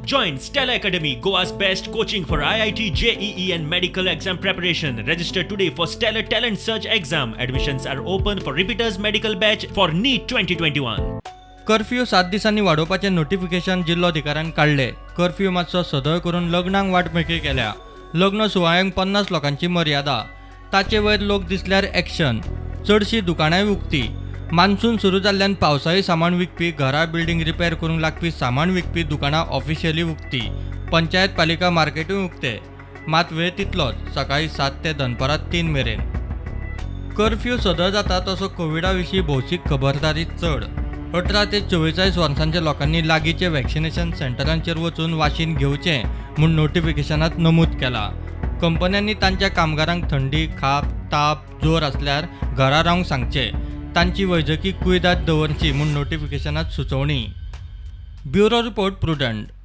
Join Stellar Academy, Goa's best coaching for IIT, JEE and medical exam preparation. Register today for Stellar Talent Search exam. Admissions are open for repeaters medical batch for NEET 2021. Curfew 7 दिसांनी वाडोवपाचें notification जिल्लोधिकाऱ्यान काडलें. Curfew मातसो सदळ करून लग्नांक वाट मेकळी केल्या. लग्न सुवाळ्यांक 50 लोकांची मर्यादा, ताचे वयर लोक दिसल्यार एक्शन. चडशीं दुकानांय उक्ती. मान्सून सुरू जाल्ल्यान पावसाळी सामान विकपी, घरां बिल्डिंग रिपेर करूंक लागपी सामान विकपी दुकानां ऑफिशियली उक्ती. पंचायत पालिका मार्केटूय उक्ते, मात वेळ तितलोच, सकाळीं 7 ते दनपरां 3 मेरेन. कर्फ्यू सदळ जाता तसो कोविडा विशीं भौशीक खबरदारी चड. 18 ते 44 वर्सांच्या लोकांनी लागींचे वॅक्सिनेशन सेंटरांचेर वचून वाशीन घेवचें म्हूण नोटिफिकेशनांत नमूद केलां. कंपन्यांनी तांच्या कामगारांक थंडी, खाप, ताप, जोर आसल्यार घरा रावंक सांगचें, तांची वैजकी कुयदाद दवरची म्हूण नोटिफिकेशनांत सुचोवणी. Bureau report, Prudent.